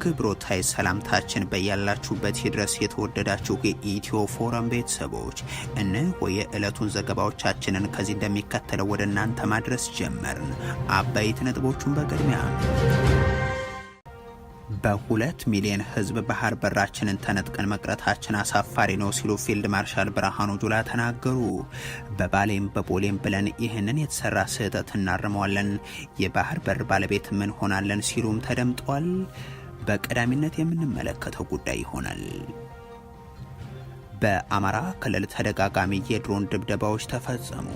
አክብሮታይ ሰላምታችን በያላችሁበት ይድረስ። የተወደዳችሁ የኢትዮ ፎረም ቤተሰቦች፣ እነሆ የዕለቱን ዘገባዎቻችንን ከዚህ እንደሚከተለው ወደ እናንተ ማድረስ ጀመርን። አበይት ነጥቦቹን በቅድሚያ፣ በ2 ሚሊዮን ህዝብ ባህር በራችንን ተነጥቀን መቅረታችን አሳፋሪ ነው ሲሉ ፊልድ ማርሻል ብርሃኑ ጁላ ተናገሩ። በባሌም በቦሌም ብለን ይህንን የተሰራ ስህተት እናርመዋለን፣ የባህር በር ባለቤት እንሆናለን ሲሉም ተደምጠዋል። በቀዳሚነት የምንመለከተው ጉዳይ ይሆናል። በአማራ ክልል ተደጋጋሚ የድሮን ድብደባዎች ተፈጸሙ።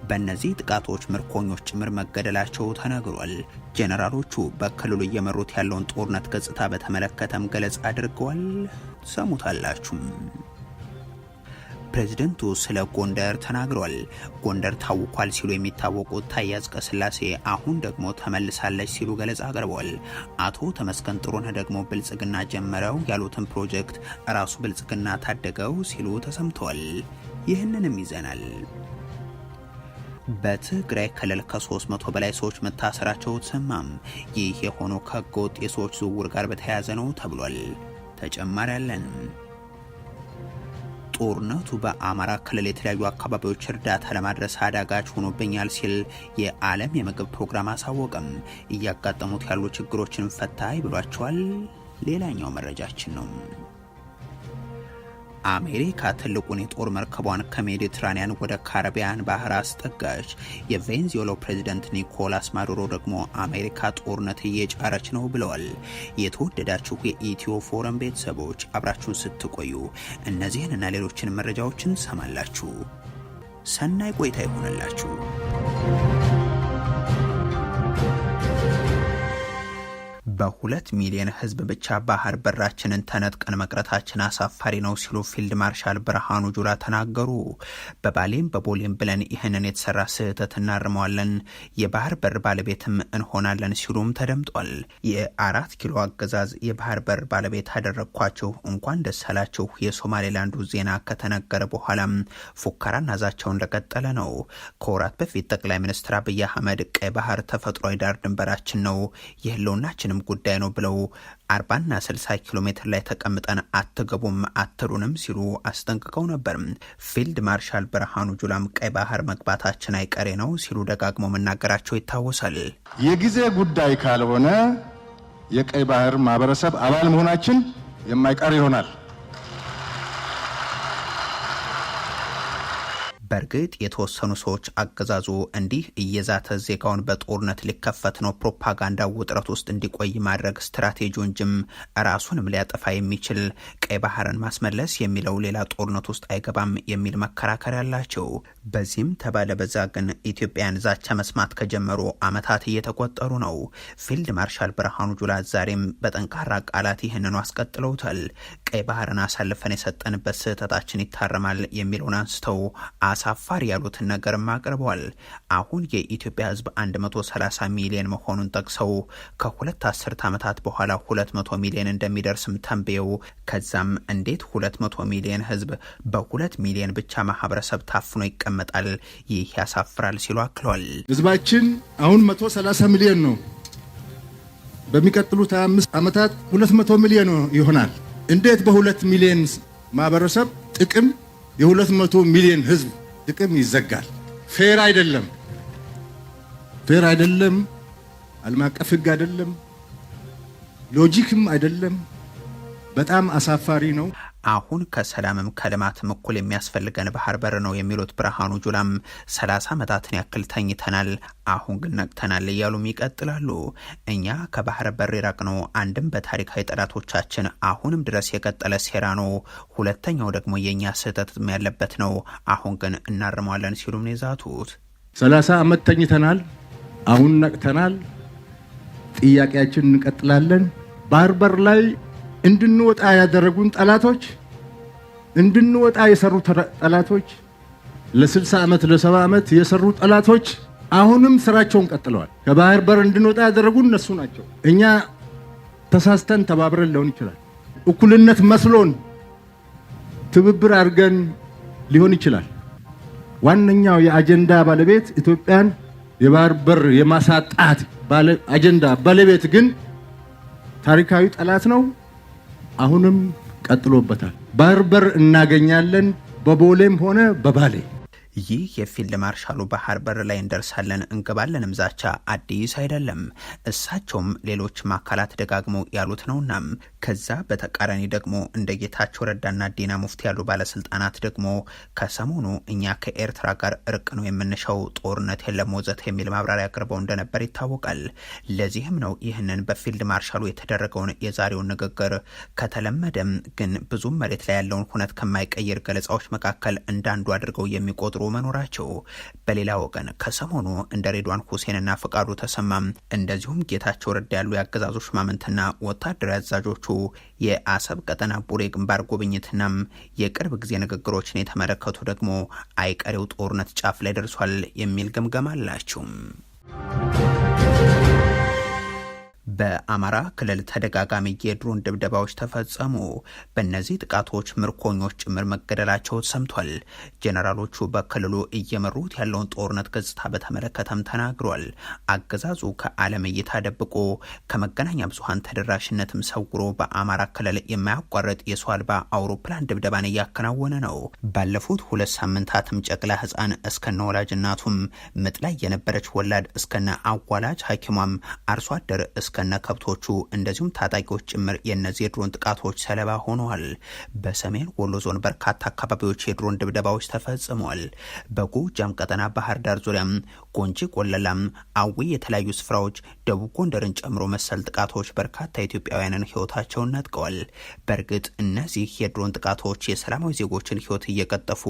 በእነዚህ ጥቃቶች ምርኮኞች ጭምር መገደላቸው ተነግሯል። ጄኔራሎቹ በክልሉ እየመሩት ያለውን ጦርነት ገጽታ በተመለከተም ገለጻ አድርገዋል። ሰሙታላችሁም። ፕሬዝደንቱ ስለ ጎንደር ተናግሯል። ጎንደር ታውኳል ሲሉ የሚታወቁት ታዬ አጽቀሥላሴ አሁን ደግሞ ተመልሳለች ሲሉ ገለጻ አቅርበዋል። አቶ ተመስገን ጥሩነህ ደግሞ ብልጽግና ጀመረው ያሉትን ፕሮጀክት ራሱ ብልጽግና ታደገው ሲሉ ተሰምተዋል። ይህንንም ይዘናል። በትግራይ ክልል ከ300 በላይ ሰዎች መታሰራቸው ተሰማም። ይህ የሆነው ከህገወጥ የሰዎች ዝውውር ጋር በተያያዘ ነው ተብሏል። ተጨማሪ አለን። ጦርነቱ በአማራ ክልል የተለያዩ አካባቢዎች እርዳታ ለማድረስ አዳጋች ሆኖብኛል ሲል የዓለም የምግብ ፕሮግራም አሳወቀም። እያጋጠሙት ያሉ ችግሮችን ፈታይ ብሏቸዋል። ሌላኛው መረጃችን ነው። አሜሪካ ትልቁን የጦር መርከቧን ከሜዲትራኒያን ወደ ካረቢያን ባህር አስጠጋች። የቬንዙዌላው ፕሬዚደንት ኒኮላስ ማዱሮ ደግሞ አሜሪካ ጦርነት እየጫረች ነው ብለዋል። የተወደዳችሁ የኢትዮ ፎረም ቤተሰቦች፣ አብራችሁን ስትቆዩ እነዚህንና ሌሎችን መረጃዎችን ሰማላችሁ። ሰናይ ቆይታ ይሆንላችሁ። በ2 ሚሊዮን ህዝብ ብቻ ባህር በራችንን ተነጥቀን መቅረታችን አሳፋሪ ነው ሲሉ ፊልድ ማርሻል ብርሃኑ ጁላ ተናገሩ። በባሌም በቦሌም ብለን ይህንን የተሰራ ስህተት እናርመዋለን፣ የባህር በር ባለቤትም እንሆናለን ሲሉም ተደምጧል። የአራት ኪሎ አገዛዝ የባህር በር ባለቤት አደረግኳችሁ፣ እንኳን ደስ አላችሁ የሶማሌላንዱ ዜና ከተነገረ በኋላም ፉከራና ዛቻው እንደቀጠለ ነው። ከወራት በፊት ጠቅላይ ሚኒስትር አብይ አህመድ ቀይ ባህር ተፈጥሯዊ ዳር ድንበራችን ነው፣ የህልውናችንም ጉዳይ ነው ብለው 40ና 60 ኪሎ ሜትር ላይ ተቀምጠን አትገቡም አትሉንም ሲሉ አስጠንቅቀው ነበር። ፊልድ ማርሻል ብርሃኑ ጁላም ቀይ ባህር መግባታችን አይቀሬ ነው ሲሉ ደጋግመው መናገራቸው ይታወሳል። የጊዜ ጉዳይ ካልሆነ የቀይ ባህር ማህበረሰብ አባል መሆናችን የማይቀር ይሆናል። በእርግጥ የተወሰኑ ሰዎች አገዛዙ እንዲህ እየዛተ ዜጋውን በጦርነት ሊከፈት ነው ፕሮፓጋንዳ ውጥረት ውስጥ እንዲቆይ ማድረግ ስትራቴጂው እንጂም ራሱንም ሊያጠፋ የሚችል ቀይ ባህርን ማስመለስ የሚለው ሌላ ጦርነት ውስጥ አይገባም የሚል መከራከሪያ አላቸው። በዚህም ተባለ በዛ ግን ኢትዮጵያን ዛቻ መስማት ከጀመሩ ዓመታት እየተቆጠሩ ነው። ፊልድ ማርሻል ብርሃኑ ጁላ ዛሬም በጠንካራ ቃላት ይህንኑ አስቀጥለውታል። ቀይ ባህርን አሳልፈን የሰጠንበት ስህተታችን ይታረማል የሚለውን አንስተው አሳፋሪ ያሉትን ነገርም አቅርበዋል። አሁን የኢትዮጵያ ሕዝብ 130 ሚሊዮን መሆኑን ጠቅሰው ከ2 አስርት ዓመታት በኋላ 200 ሚሊዮን እንደሚደርስም ተንብየው ከዛም እንዴት 200 ሚሊዮን ሕዝብ በ2 ሚሊዮን ብቻ ማህበረሰብ ታፍኖ ይቀመጣል? ይህ ያሳፍራል ሲሉ አክለዋል። ህዝባችን አሁን 130 ሚሊዮን ነው። በሚቀጥሉት 25 ዓመታት 200 ሚሊዮን ይሆናል። እንዴት በ2 ሚሊዮን ማህበረሰብ ጥቅም የ200 ሚሊዮን ህዝብ ጥቅም ይዘጋል? Fair አይደለም፣ fair አይደለም። ዓለም አቀፍ ህግ አይደለም፣ logic ም አይደለም። በጣም አሳፋሪ ነው። አሁን ከሰላምም ከልማትም እኩል የሚያስፈልገን ባህር በር ነው የሚሉት ብርሃኑ ጁላም 30 ዓመታትን ያክል ተኝተናል፣ አሁን ግን ነቅተናል እያሉም ይቀጥላሉ። እኛ ከባህር በር የራቅነው አንድም በታሪካዊ ጠላቶቻችን አሁንም ድረስ የቀጠለ ሴራ ነው፣ ሁለተኛው ደግሞ የእኛ ስህተትም ያለበት ነው። አሁን ግን እናርመዋለን ሲሉም ነው የዛቱት። 30 ዓመት ተኝተናል፣ አሁን ነቅተናል። ጥያቄያችን እንቀጥላለን። ባህር በር ላይ እንድንወጣ ያደረጉን ጠላቶች፣ እንድንወጣ የሰሩ ጠላቶች፣ ለ60 ዓመት ለ70 ዓመት የሰሩ ጠላቶች አሁንም ስራቸውን ቀጥለዋል። ከባህር በር እንድንወጣ ያደረጉ እነሱ ናቸው። እኛ ተሳስተን ተባብረን ሊሆን ይችላል። እኩልነት መስሎን ትብብር አድርገን ሊሆን ይችላል። ዋነኛው የአጀንዳ ባለቤት፣ ኢትዮጵያን የባህር በር የማሳጣት አጀንዳ ባለቤት ግን ታሪካዊ ጠላት ነው። አሁንም ቀጥሎበታል። ባህር በር እናገኛለን በቦሌም ሆነ በባሌ። ይህ የፊልድ ማርሻሉ ባህር በር ላይ እንደርሳለን እንገባለንም ዛቻ አዲስ አይደለም። እሳቸውም ሌሎችም አካላት ደጋግመው ያሉት ነውና ከዛ በተቃራኒ ደግሞ እንደ ጌታቸው ረዳና ዲና ሙፍቲ ያሉ ባለስልጣናት ደግሞ ከሰሞኑ እኛ ከኤርትራ ጋር እርቅ ነው የምንሻው፣ ጦርነት የለም ወዘተ የሚል ማብራሪያ አቅርበው እንደነበር ይታወቃል። ለዚህም ነው ይህንን በፊልድ ማርሻሉ የተደረገውን የዛሬውን ንግግር ከተለመደም ግን ብዙም መሬት ላይ ያለውን ሁነት ከማይቀይር ገለጻዎች መካከል እንዳንዱ አድርገው የሚቆጥሩ መኖራቸው። በሌላ ወገን ከሰሞኑ እንደ ሬድዋን ሁሴንና ፈቃዱ ተሰማም እንደዚሁም ጌታቸው ረዳ ያሉ የአገዛዙ ሹማምንትና ወታደራዊ አዛዦቹ የአሰብ ቀጠና ቡሬ ግንባር ጉብኝትናም የቅርብ ጊዜ ንግግሮችን የተመለከቱ ደግሞ አይቀሬው ጦርነት ጫፍ ላይ ደርሷል የሚል ግምገማ አላቸው። በአማራ ክልል ተደጋጋሚ የድሮን ድብደባዎች ተፈጸሙ። በእነዚህ ጥቃቶች ምርኮኞች ጭምር መገደላቸው ሰምቷል። ጄኔራሎቹ በክልሉ እየመሩት ያለውን ጦርነት ገጽታ በተመለከተም ተናግሯል። አገዛዙ ከዓለም እይታ ደብቆ ከመገናኛ ብዙኃን ተደራሽነትም ሰውሮ በአማራ ክልል የማያቋርጥ የሰው አልባ አውሮፕላን ድብደባን እያከናወነ ነው። ባለፉት 2 ሳምንታትም ጨቅላ ሕፃን እስከነ ወላጅ እናቱም፣ ምጥ ላይ የነበረች ወላድ እስከነ አዋላጅ ሐኪሟም፣ አርሶ አደር እስከነ ከብቶቹ እንደዚሁም ታጣቂዎች ጭምር የእነዚህ የድሮን ጥቃቶች ሰለባ ሆነዋል። በሰሜን ወሎ ዞን በርካታ አካባቢዎች የድሮን ድብደባዎች ተፈጽመዋል። በጎጃም ቀጠና ባህር ዳር ዙሪያም፣ ጎንጂ ቆለላም፣ አዊ የተለያዩ ስፍራዎች፣ ደቡብ ጎንደርን ጨምሮ መሰል ጥቃቶች በርካታ ኢትዮጵያውያንን ህይወታቸውን ነጥቀዋል። በእርግጥ እነዚህ የድሮን ጥቃቶች የሰላማዊ ዜጎችን ህይወት እየቀጠፉ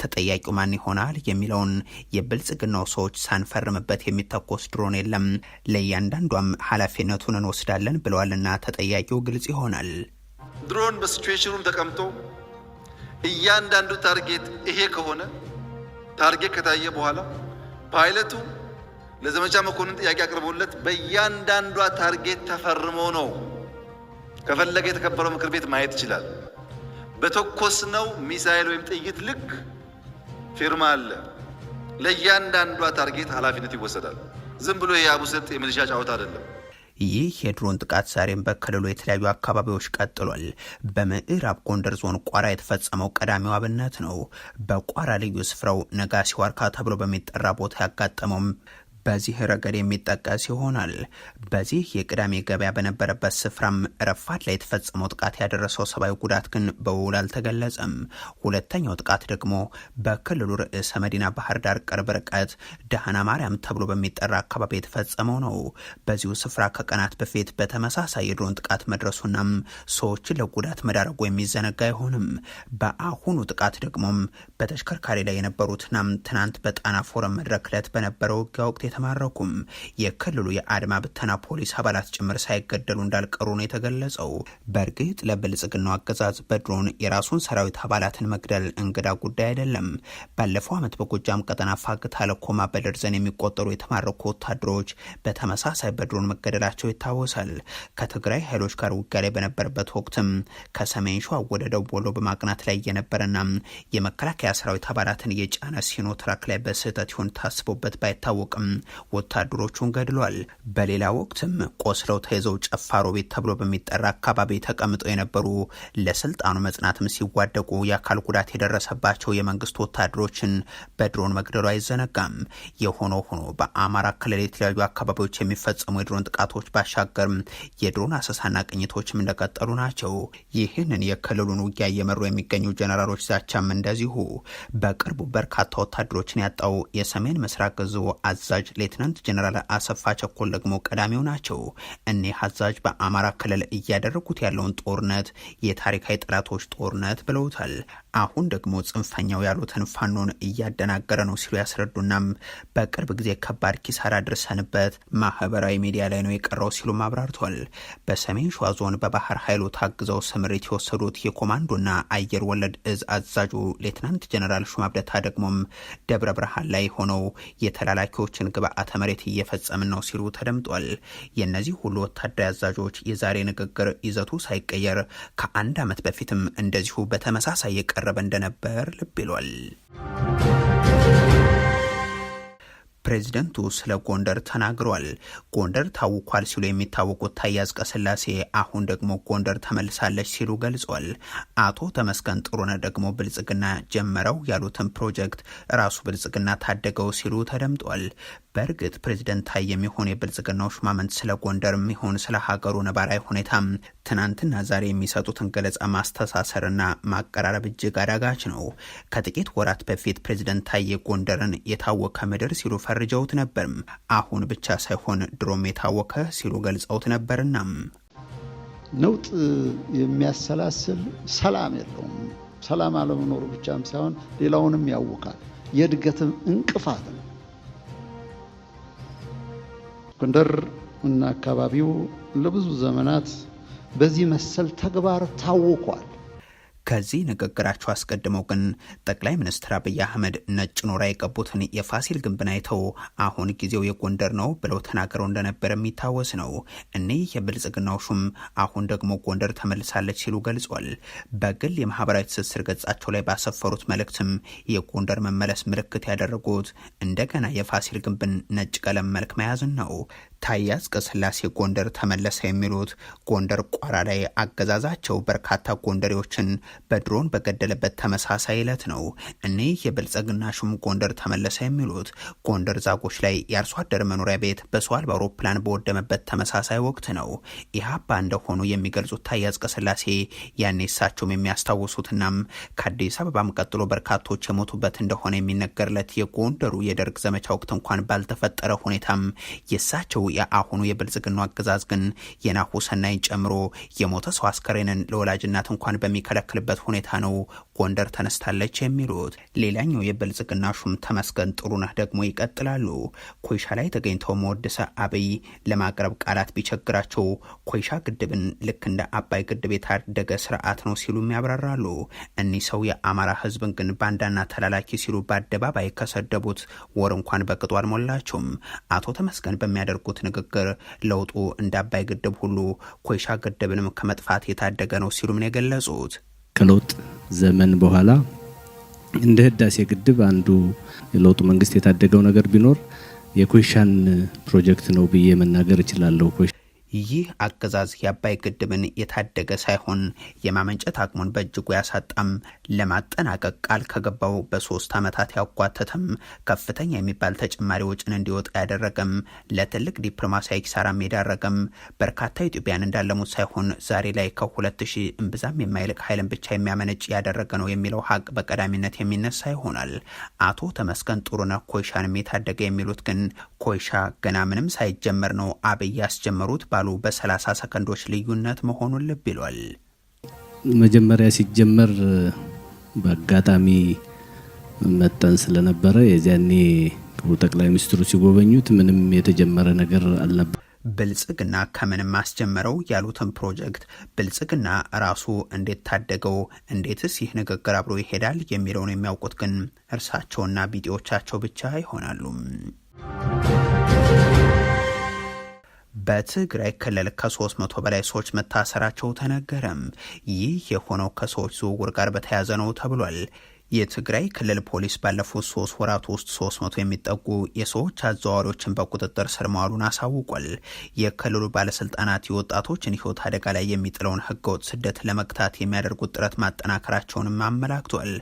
ተጠያቂው ማን ይሆናል የሚለውን የብልጽግናው ሰዎች ሳንፈርምበት የሚተኮስ ድሮን የለም፣ ለእያንዳንዷም ኃላፊነቱን እንወስዳለን ብለዋልና ተጠያቂው ግልጽ ይሆናል። ድሮን በ situation room ተቀምጦ እያንዳንዱ target ይሄ ከሆነ፣ target ከታየ በኋላ ፓይለቱ ለዘመቻ መኮንን ጥያቄ አቅርቦለት በእያንዳንዷ target ተፈርሞ ነው። ከፈለገ የተከበረው ምክር ቤት ማየት ይችላል። በተኮስነው ሚሳኤል ወይም ጥይት ልክ ፊርማ አለ። ለእያንዳንዷ target ኃላፊነት ይወሰዳል። ዝም ብሎ የአቡሰጥ የሚሊሻ ጨዋታ አይደለም። ይህ የድሮን ጥቃት ዛሬም በክልሉ የተለያዩ አካባቢዎች ቀጥሏል። በምዕራብ ጎንደር ዞን ቋራ የተፈጸመው ቀዳሚው አብነት ነው። በቋራ ልዩ ስፍራው ነጋሲ ዋርካ ተብሎ በሚጠራ ቦታ ያጋጠመውም በዚህ ረገድ የሚጠቀስ ይሆናል። በዚህ የቅዳሜ ገበያ በነበረበት ስፍራም ረፋድ ላይ የተፈጸመው ጥቃት ያደረሰው ሰብአዊ ጉዳት ግን በውል አልተገለጸም። ሁለተኛው ጥቃት ደግሞ በክልሉ ርዕሰ መዲና ባህር ዳር ቅርብ ርቀት ደህና ማርያም ተብሎ በሚጠራ አካባቢ የተፈጸመው ነው። በዚሁ ስፍራ ከቀናት በፊት በተመሳሳይ የድሮን ጥቃት መድረሱናም ሰዎችን ለጉዳት መዳረጉ የሚዘነጋ አይሆንም። በአሁኑ ጥቃት ደግሞም በተሽከርካሪ ላይ የነበሩትናም ትናንት በጣና ፎረም መድረክ ዕለት በነበረው ውጊያ ወቅት የተማረኩም የክልሉ የአድማ ብተና ፖሊስ አባላት ጭምር ሳይገደሉ እንዳልቀሩ ነው የተገለጸው። በእርግጥ ለብልጽግናው አገዛዝ በድሮን የራሱን ሰራዊት አባላትን መግደል እንግዳ ጉዳይ አይደለም። ባለፈው ዓመት በጎጃም ቀጠና ፋግታ ለኮማ በደርዘን የሚቆጠሩ የተማረኩ ወታደሮች በተመሳሳይ በድሮን መገደላቸው ይታወሳል። ከትግራይ ኃይሎች ጋር ውጊያ ላይ በነበረበት ወቅትም ከሰሜን ሸዋ ወደ ደቡብ ወሎ በማቅናት ላይ የነበረና የመከላከያ ሰራዊት አባላትን የጫነ ሲኖትራክ ላይ በስህተት ይሁን ታስቦበት ባይታወቅም ወታደሮቹን ገድሏል። በሌላ ወቅትም ቆስለው ተይዘው ጨፋሮ ቤት ተብሎ በሚጠራ አካባቢ ተቀምጠው የነበሩ፣ ለስልጣኑ መጽናትም ሲዋደቁ የአካል ጉዳት የደረሰባቸው የመንግስት ወታደሮችን በድሮን መግደሉ አይዘነጋም። የሆኖ ሆኖ በአማራ ክልል የተለያዩ አካባቢዎች የሚፈጸሙ የድሮን ጥቃቶች ባሻገርም የድሮን አሰሳና ቅኝቶችም እንደቀጠሉ ናቸው። ይህንን የክልሉን ውጊያ እየመሩ የሚገኙ ጀነራሎች ዛቻም እንደዚሁ። በቅርቡ በርካታ ወታደሮችን ያጣው የሰሜን ምስራቅ እዙ አዛዥ ሌትናንት ጀነራል አሰፋ ቸኮል ደግሞ ቀዳሚው ናቸው። እኒህ አዛዥ በአማራ ክልል እያደረጉት ያለውን ጦርነት የታሪካዊ ጠላቶች ጦርነት ብለውታል። አሁን ደግሞ ጽንፈኛው ያሉትን ፋኖን እያደናገረ ነው ሲሉ ያስረዱናም በቅርብ ጊዜ ከባድ ኪሳራ አድርሰንበት ማህበራዊ ሚዲያ ላይ ነው የቀረው ሲሉም አብራርቷል። በሰሜን ሸዋ ዞን በባህር ኃይሉ ታግዘው ስምሪት የወሰዱት የኮማንዶና አየር ወለድ እዝ አዛዡ ሌትናንት ጀነራል ሹማ አብደታ ደግሞም ደብረ ብርሃን ላይ ሆነው የተላላኪዎችን ግብአተ መሬት እየፈጸምን ነው ሲሉ ተደምጧል። የእነዚህ ሁሉ ወታደራዊ አዛዦች የዛሬ ንግግር ይዘቱ ሳይቀየር ከአንድ ዓመት በፊትም እንደዚሁ በተመሳሳይ የቀረበ እንደነበር ልብ ይሏል። ፕሬዚደንቱ ስለ ጎንደር ተናግሯል። ጎንደር ታውኳል ሲሉ የሚታወቁት ታዬ አጽቀሥላሴ አሁን ደግሞ ጎንደር ተመልሳለች ሲሉ ገልጿል። አቶ ተመስገን ጥሩነህ ደግሞ ብልጽግና ጀመረው ያሉትን ፕሮጀክት ራሱ ብልጽግና ታደገው ሲሉ ተደምጧል። በእርግጥ ፕሬዚደንት ታዬም ይሁን የብልጽግናው ሹማምንት ስለ ጎንደርም ይሁን ስለ ሀገሩ ነባራዊ ሁኔታም ትናንትና ዛሬ የሚሰጡትን ገለጻ ማስተሳሰርና ማቀራረብ እጅግ አዳጋች ነው። ከጥቂት ወራት በፊት ፕሬዚደንት ታዬ ጎንደርን የታወከ ምድር ሲሉ ፈርጀውት ነበርም። አሁን ብቻ ሳይሆን ድሮም የታወከ ሲሉ ገልጸውት ነበርና ነውጥ የሚያሰላስል ሰላም የለውም። ሰላም አለመኖሩ ብቻም ሳይሆን ሌላውንም ያውካል። የእድገትም እንቅፋት ነው። ጎንደር እና አካባቢው ለብዙ ዘመናት በዚህ መሰል ተግባር ታውኳል። ከዚህ ንግግራቸው አስቀድመው ግን ጠቅላይ ሚኒስትር አብይ አህመድ ነጭ ኖራ የቀቡትን የፋሲል ግንብን አይተው አሁን ጊዜው የጎንደር ነው ብለው ተናግረው እንደነበር የሚታወስ ነው። እኒህ የብልጽግናው ሹም አሁን ደግሞ ጎንደር ተመልሳለች ሲሉ ገልጿል። በግል የማህበራዊ ትስስር ገጻቸው ላይ ባሰፈሩት መልእክትም የጎንደር መመለስ ምልክት ያደረጉት እንደገና የፋሲል ግንብን ነጭ ቀለም መልክ መያዝን ነው። ታዬ አጽቀሥላሴ ጎንደር ተመለሰ የሚሉት ጎንደር ቋራ ላይ አገዛዛቸው በርካታ ጎንደሬዎችን በድሮን በገደለበት ተመሳሳይ ዕለት ነው። እኒህ የብልጽግና ሹም ጎንደር ተመለሰ የሚሉት ጎንደር ዛጎች ላይ የአርሶ አደር መኖሪያ ቤት በሰው አልባ አውሮፕላን በወደመበት ተመሳሳይ ወቅት ነው። ኢህአፓ እንደሆኑ የሚገልጹት ታዬ አጽቀሥላሴ ያኔ እሳቸውም የሚያስታውሱትናም ከአዲስ አበባም ቀጥሎ በርካቶች የሞቱበት እንደሆነ የሚነገርለት የጎንደሩ የደርግ ዘመቻ ወቅት እንኳን ባልተፈጠረ ሁኔታም የእሳቸው የአሁኑ የብልጽግናው አገዛዝ ግን የናሁ ሰናይን ጨምሮ የሞተ ሰው አስከሬንን ለወላጅ እናት እንኳን በሚከለክልበት ሁኔታ ነው ጎንደር ተነስታለች የሚሉት። ሌላኛው የብልጽግና ሹም ተመስገን ጥሩነህ ደግሞ ይቀጥላሉ። ኮይሻ ላይ ተገኝተው መወድሰ አብይ ለማቅረብ ቃላት ቢቸግራቸው ኮይሻ ግድብን ልክ እንደ አባይ ግድብ የታደገ ስርዓት ነው ሲሉም ያብራራሉ። እኒህ ሰው የአማራ ህዝብን ግን ባንዳና ተላላኪ ሲሉ በአደባባይ ከሰደቡት ወር እንኳን በቅጡ አልሞላቸውም። አቶ ተመስገን በሚያደርጉት ንግግር ለውጡ እንደ አባይ ግድብ ሁሉ ኮይሻ ግድብንም ከመጥፋት የታደገ ነው ሲሉም ነው የገለጹት። ከለውጥ ዘመን በኋላ እንደ ህዳሴ ግድብ አንዱ የለውጡ መንግስት የታደገው ነገር ቢኖር የኮይሻን ፕሮጀክት ነው ብዬ መናገር እችላለሁ። ይህ አገዛዝ የአባይ ግድብን የታደገ ሳይሆን የማመንጨት አቅሙን በእጅጉ ያሳጣም፣ ለማጠናቀቅ ቃል ከገባው በ3 ዓመታት ያጓተተም፣ ከፍተኛ የሚባል ተጨማሪ ወጪን እንዲወጣ ያደረገም፣ ለትልቅ ዲፕሎማሲያዊ ኪሳራም የዳረገም፣ በርካታ ኢትዮጵያን እንዳለሙት ሳይሆን ዛሬ ላይ ከ2000 እምብዛም የማይልቅ ኃይልን ብቻ የሚያመነጭ ያደረገ ነው የሚለው ሀቅ በቀዳሚነት የሚነሳ ይሆናል። አቶ ተመስገን ጥሩነህ ኮይሻንም የታደገ የሚሉት ግን ኮይሻ ገና ምንም ሳይጀመር ነው አብይ ያስጀመሩት ባሉ በ30 ሰከንዶች ልዩነት መሆኑን ልብ ይሏል። መጀመሪያ ሲጀመር በአጋጣሚ መጠን ስለነበረ የዚያኔ ክቡር ጠቅላይ ሚኒስትሩ ሲጎበኙት ምንም የተጀመረ ነገር አልነበር። ብልጽግና ከምንም አስጀመረው ያሉትን ፕሮጀክት ብልጽግና ራሱ እንዴት ታደገው፣ እንዴትስ ይህ ንግግር አብሮ ይሄዳል የሚለውን የሚያውቁት ግን እርሳቸውና ቢጤዎቻቸው ብቻ ይሆናሉ። በትግራይ ክልል ከ300 በላይ ሰዎች መታሰራቸው ተነገረም። ይህ የሆነው ከሰዎች ዝውውር ጋር በተያያዘ ነው ተብሏል። የትግራይ ክልል ፖሊስ ባለፉት 3 ወራት ውስጥ 300 የሚጠጉ የሰዎች አዘዋዋሪዎችን በቁጥጥር ስር መዋሉን አሳውቋል። የክልሉ ባለስልጣናት የወጣቶችን ሕይወት አደጋ ላይ የሚጥለውን ህገወጥ ስደት ለመግታት የሚያደርጉት ጥረት ማጠናከራቸውንም አመላክቷል።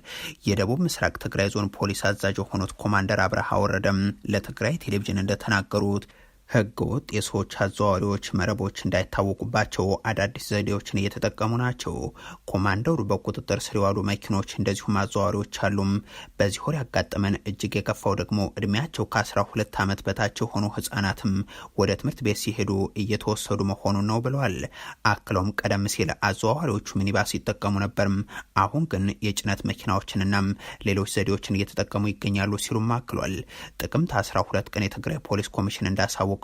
የደቡብ ምስራቅ ትግራይ ዞን ፖሊስ አዛዥ የሆኑት ኮማንደር አብርሃ ወረደም ለትግራይ ቴሌቪዥን እንደተናገሩት ህገወጥ የሰዎች አዘዋዋሪዎች መረቦች እንዳይታወቁባቸው አዳዲስ ዘዴዎችን እየተጠቀሙ ናቸው። ኮማንደሩ በቁጥጥር ስር የዋሉ መኪኖች እንደዚሁም አዘዋዋሪዎች አሉም። በዚህ ወር ያጋጠመን እጅግ የከፋው ደግሞ እድሜያቸው ከ12 ዓመት በታች የሆኑ ህጻናትም ወደ ትምህርት ቤት ሲሄዱ እየተወሰዱ መሆኑን ነው ብለዋል። አክለውም ቀደም ሲል አዘዋዋሪዎቹ ሚኒባስ ሲጠቀሙ ነበርም፣ አሁን ግን የጭነት መኪናዎችንና ሌሎች ዘዴዎችን እየተጠቀሙ ይገኛሉ ሲሉም አክሏል። ጥቅምት 12 ቀን የትግራይ ፖሊስ ኮሚሽን እንዳሳወቀው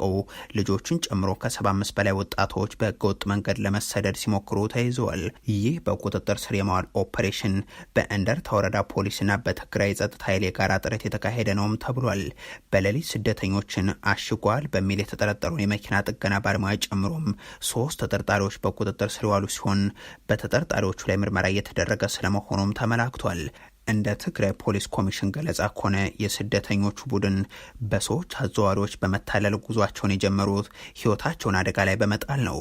ልጆቹን ጨምሮ ከ75 በላይ ወጣቶች በህገወጥ መንገድ ለመሰደድ ሲሞክሩ ተይዘዋል። ይህ በቁጥጥር ስር የማዋል ኦፕሬሽን በእንደርታ ወረዳ ፖሊስና በትግራይ ጸጥታ ኃይል የጋራ ጥረት የተካሄደ ነውም ተብሏል። በሌሊት ስደተኞችን አሽጓል በሚል የተጠረጠሩን የመኪና ጥገና ባለሙያ ጨምሮም 3 ተጠርጣሪዎች በቁጥጥር ስር የዋሉ ሲሆን በተጠርጣሪዎቹ ላይ ምርመራ እየተደረገ ስለመሆኑም ተመላክቷል። እንደ ትግራይ ፖሊስ ኮሚሽን ገለጻ ከሆነ የስደተኞቹ ቡድን በሰዎች አዘዋሪዎች በመታለል ጉዟቸውን የጀመሩት ህይወታቸውን አደጋ ላይ በመጣል ነው።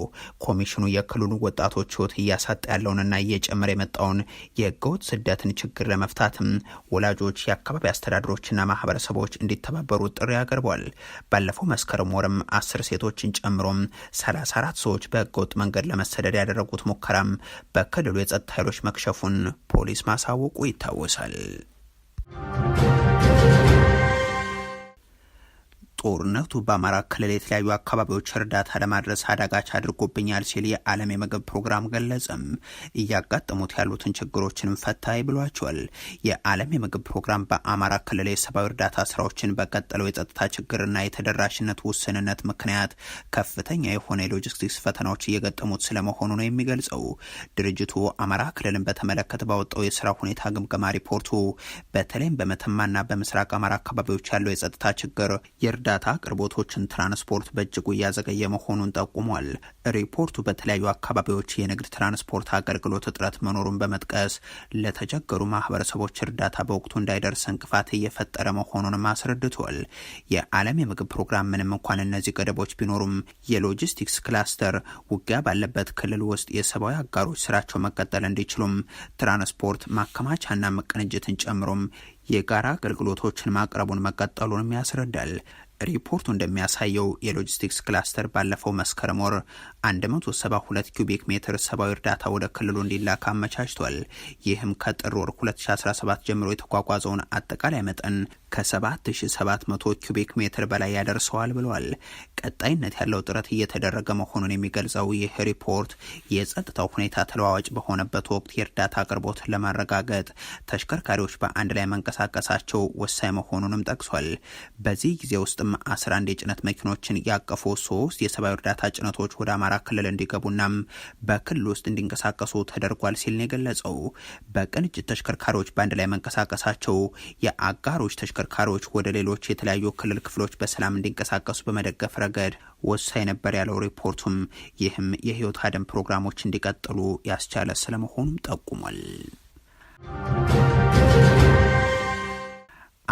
ኮሚሽኑ የክልሉ ወጣቶች ህይወት እያሳጣ ያለውንና እየጨመረ የመጣውን የህገወጥ ስደትን ችግር ለመፍታትም ወላጆች፣ የአካባቢ አስተዳደሮችና ማህበረሰቦች እንዲተባበሩ ጥሪ አቅርቧል። ባለፈው መስከረም ወርም 10 ሴቶችን ጨምሮም 34 ሰዎች በህገወጥ መንገድ ለመሰደድ ያደረጉት ሙከራም በክልሉ የጸጥታ ኃይሎች መክሸፉን ፖሊስ ማሳወቁ ይታወሳል። ጦርነቱ በአማራ ክልል የተለያዩ አካባቢዎች እርዳታ ለማድረስ አዳጋች አድርጎብኛል ሲል የዓለም የምግብ ፕሮግራም ገለጸም። እያጋጠሙት ያሉትን ችግሮችንም ፈታይ ብሏቸዋል። የዓለም የምግብ ፕሮግራም በአማራ ክልል የሰብአዊ እርዳታ ስራዎችን በቀጠለው የጸጥታ ችግርና የተደራሽነት ውስንነት ምክንያት ከፍተኛ የሆነ የሎጂስቲክስ ፈተናዎች እየገጠሙት ስለመሆኑ ነው የሚገልጸው። ድርጅቱ አማራ ክልልን በተመለከተ ባወጣው የስራ ሁኔታ ግምገማ ሪፖርቱ በተለይም በመተማና በምስራቅ አማራ አካባቢዎች ያለው የጸጥታ ችግር የእርዳታ አቅርቦቶችን ትራንስፖርት በእጅጉ እያዘገየ መሆኑን ጠቁሟል። ሪፖርቱ በተለያዩ አካባቢዎች የንግድ ትራንስፖርት አገልግሎት እጥረት መኖሩን በመጥቀስ ለተቸገሩ ማህበረሰቦች እርዳታ በወቅቱ እንዳይደርስ እንቅፋት እየፈጠረ መሆኑንም አስረድቷል። የዓለም የምግብ ፕሮግራም ምንም እንኳን እነዚህ ገደቦች ቢኖሩም የሎጂስቲክስ ክላስተር ውጊያ ባለበት ክልል ውስጥ የሰብአዊ አጋሮች ስራቸው መቀጠል እንዲችሉም ትራንስፖርት ማከማቻና ቅንጅትን ጨምሮም የጋራ አገልግሎቶችን ማቅረቡን መቀጠሉንም ያስረዳል። ሪፖርቱ እንደሚያሳየው የሎጂስቲክስ ክላስተር ባለፈው መስከረም ወር 172 ኪዩቢክ ሜትር ሰብአዊ እርዳታ ወደ ክልሉ እንዲላክ አመቻችቷል። ይህም ከጥር ወር 2017 ጀምሮ የተጓጓዘውን አጠቃላይ መጠን ከ7700 ኪዩቢክ ሜትር በላይ ያደርሰዋል ብለዋል። ቀጣይነት ያለው ጥረት እየተደረገ መሆኑን የሚገልጸው ይህ ሪፖርት የጸጥታው ሁኔታ ተለዋዋጭ በሆነበት ወቅት የእርዳታ አቅርቦት ለማረጋገጥ ተሽከርካሪዎች በአንድ ላይ መንቀሳቀሳቸው ወሳኝ መሆኑንም ጠቅሷል። በዚህ ጊዜ ውስጥም 11 የጭነት መኪኖችን ያቀፉ 3 የሰብአዊ እርዳታ ጭነቶች ወደ አማራ ክልል እንዲገቡና በክልል ውስጥ እንዲንቀሳቀሱ ተደርጓል ሲል ነው የገለጸው። በቅንጅት ተሽከርካሪዎች በአንድ ላይ መንቀሳቀሳቸው የአጋሮች ተሽከርካሪዎች ወደ ሌሎች የተለያዩ ክልል ክፍሎች በሰላም እንዲንቀሳቀሱ በመደገፍ ረገድ ወሳኝ ነበር ያለው ሪፖርቱም ይህም የህይወት አድን ፕሮግራሞች እንዲቀጥሉ ያስቻለ ስለመሆኑም ጠቁሟል።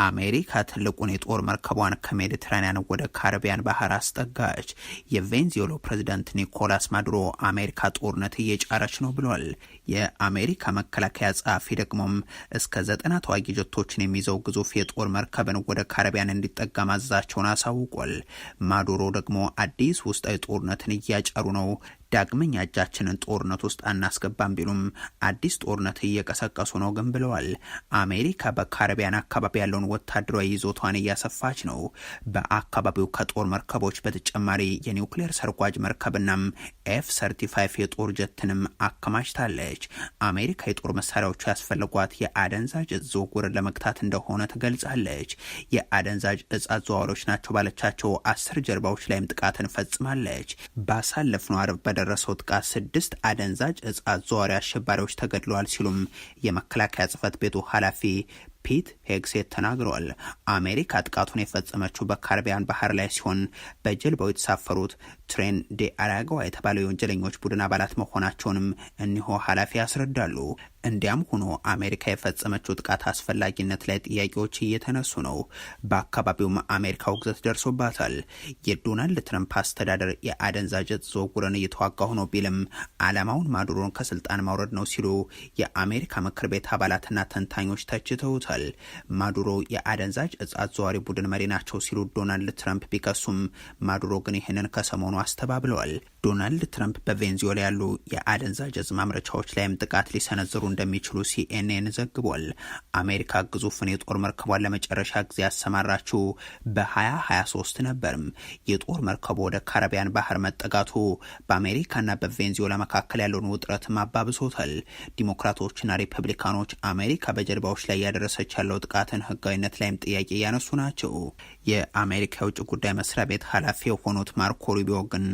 አሜሪካ ትልቁን የጦር መርከቧን ከሜዲትራኒያን ወደ ካሪቢያን ባህር አስጠጋች። የቬንዙዌላው ፕሬዚዳንት ኒኮላስ ማዱሮ አሜሪካ ጦርነት እየጫረች ነው ብሏል። የአሜሪካ መከላከያ ጸሐፊ ደግሞም እስከ 90 ተዋጊ ጀቶችን የሚይዘው ግዙፍ የጦር መርከብን ወደ ካሪቢያን እንዲጠጋ ማዘዛቸውን አሳውቋል። ማዱሮ ደግሞ አዲስ ውስጣዊ ጦርነትን እያጫሩ ነው፣ ዳግመኛ እጃችንን ጦርነት ውስጥ አናስገባም ቢሉም አዲስ ጦርነት እየቀሰቀሱ ነው ግን ብለዋል። አሜሪካ በካሪቢያን አካባቢ ያለውን ወታደራዊ ይዞታዋን እያሰፋች ነው። በአካባቢው ከጦር መርከቦች በተጨማሪ የኒውክሌር ሰርጓጅ መርከብናም ኤፍ 35 የጦር ጀትንም አከማችታለች። አሜሪካ የጦር መሳሪያዎቹ ያስፈልጓት የአደንዛዥ እጽ ዝውውርን ለመግታት እንደሆነ ትገልጻለች። የአደንዛዥ እጽ አዘዋዋሪዎች ናቸው ባለቻቸው 10 ጀልባዎች ላይም ጥቃትን ፈጽማለች። ባሳለፍነው አርብ በደረሰው ጥቃት 6 አደንዛዥ እጽ አዘዋዋሪ አሸባሪዎች ተገድለዋል ሲሉም የመከላከያ ጽሕፈት ቤቱ ኃላፊ ፒት ሄግሴት ተናግረዋል። አሜሪካ ጥቃቱን የፈጸመችው በካሪቢያን ባህር ላይ ሲሆን በጀልባው የተሳፈሩት ትሬን ዴ አራጋዋ የተባለው የወንጀለኞች ቡድን አባላት መሆናቸውንም እኒሆ ኃላፊ ያስረዳሉ። እንዲያም ሆኖ አሜሪካ የፈጸመችው ጥቃት አስፈላጊነት ላይ ጥያቄዎች እየተነሱ ነው። በአካባቢውም አሜሪካ ውግዘት ደርሶባታል። የዶናልድ ትረምፕ አስተዳደር የአደንዛዥ እጽ ዝውውርን እየተዋጋሁ ነው ቢልም ዓላማውን ማዱሮን ከስልጣን ማውረድ ነው ሲሉ የአሜሪካ ምክር ቤት አባላትና ተንታኞች ተችተውታል። ማዱሮ የአደንዛዥ እጽ አዘዋዋሪ ቡድን መሪ ናቸው ሲሉ ዶናልድ ትረምፕ ቢከሱም ማዱሮ ግን ይህንን ከሰሞኑ አስተባብለዋል። ዶናልድ ትረምፕ በቬንዙዌላ ያሉ የአደንዛዥ እጽ ማምረቻዎች ላይም ጥቃት ሊሰነዝሩ እንደሚችሉ ሲኤንኤን ዘግቧል። አሜሪካ ግዙፍን የጦር መርከቧን ለመጨረሻ ጊዜ ያሰማራችው በ2023 ነበርም። የጦር መርከቡ ወደ ካሪቢያን ባህር መጠጋቱ በአሜሪካና በቬንዙዌላ መካከል ያለውን ውጥረት አባብሶታል። ዲሞክራቶችና ሪፐብሊካኖች አሜሪካ በጀልባዎች ላይ ያደረሰች ያለው ጥቃትን ህጋዊነት ላይም ጥያቄ እያነሱ ናቸው። የአሜሪካ የውጭ ጉዳይ መስሪያ ቤት ኃላፊ የሆኑት ማርኮ ሩቢዮ ግን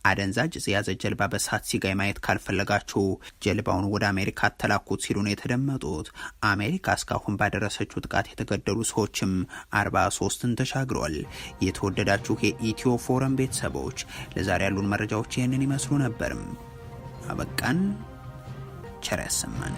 አደንዛዥ እጽ የያዘ ጀልባ በሳት ሲጋይ ማየት ካልፈለጋችሁ ጀልባውን ወደ አሜሪካ አተላኩት ሲሉ ነው የተደመጡት። አሜሪካ እስካሁን ባደረሰችው ጥቃት የተገደሉ ሰዎችም 43ን ተሻግሯል። የተወደዳችሁ የኢትዮ ፎረም ቤተሰቦች ለዛሬ ያሉን መረጃዎች ይህንን ይመስሉ ነበርም። አበቃን። ቸር ያሰማን።